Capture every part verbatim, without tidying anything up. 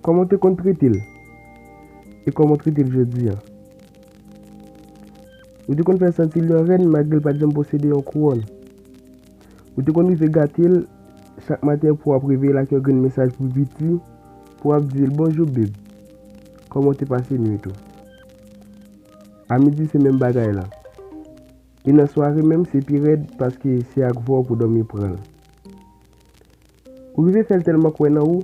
Kòman w te konn trete l? E kòman w trete l jodi a? Ou te konn fè l santi l yon rèn malgre l pa t janm posede yon kouwòn. Ou te konn rive gate l chak maten pou w ap reveye l ak yon grenn mesaj pou piti, pou w ap di l, "Bonjou, beb. Kòman w te pase nwit ou?" A midi, se menm bagay la. E nan sware menm, se pi rèd paske se ak vwa w pou dòmi pran l. Ou rive fè l tèlman kwè nan ou,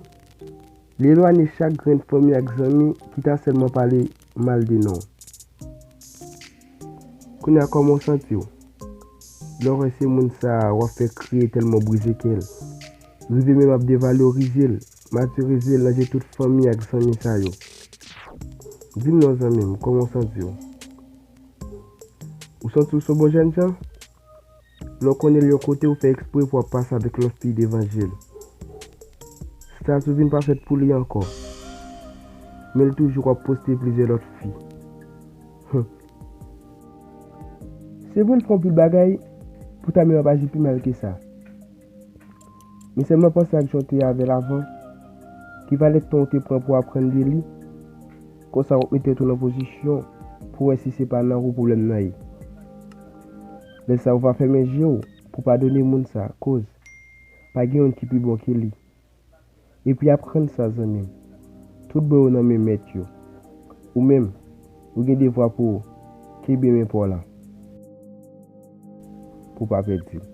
li elwanye chak grenn fanmi ak zanmi ki ta sèlman pale mal de non w. Kounye a, kòman w santi w lè w wè se moun sa a w ap fè kriye tèlman w brize kè l? Rive menm ap devalorize l, matirize l nan je tout fanmi ak zanmi sa yo. Di m non, zanmi m, kòman w santi w? Ou santi w se yon bon jènjan? Lè w konnen l yon kote, ou fè ekspre pou w ap pase avèk lòt fi devan je l. Stati w vin pa fèt pou li ankò. Men l toujou ap poste plizyè lòt fi. Hum. Se vre, l fè anpil bagay, poutan men w ap aji pi mal ke sa. Men sèlman panse ak jan w te ye avè l avan, ki valè tan w te pran pou w aprann de li, konsa w ap met tèt ou nan pozisyon pou w wè si se pa nan ou pwoblèm nan ye. Lè sa a, ou va fèmen je w pou w padone moun sa a, koz pa gen youn ki pi bon ke li. Epi aprann sa, zanmi m, tout bon yo nan men mèt yo. Ou menm, ou gen devwa pou w kenbe men pa w la, pou w pa pèdi l.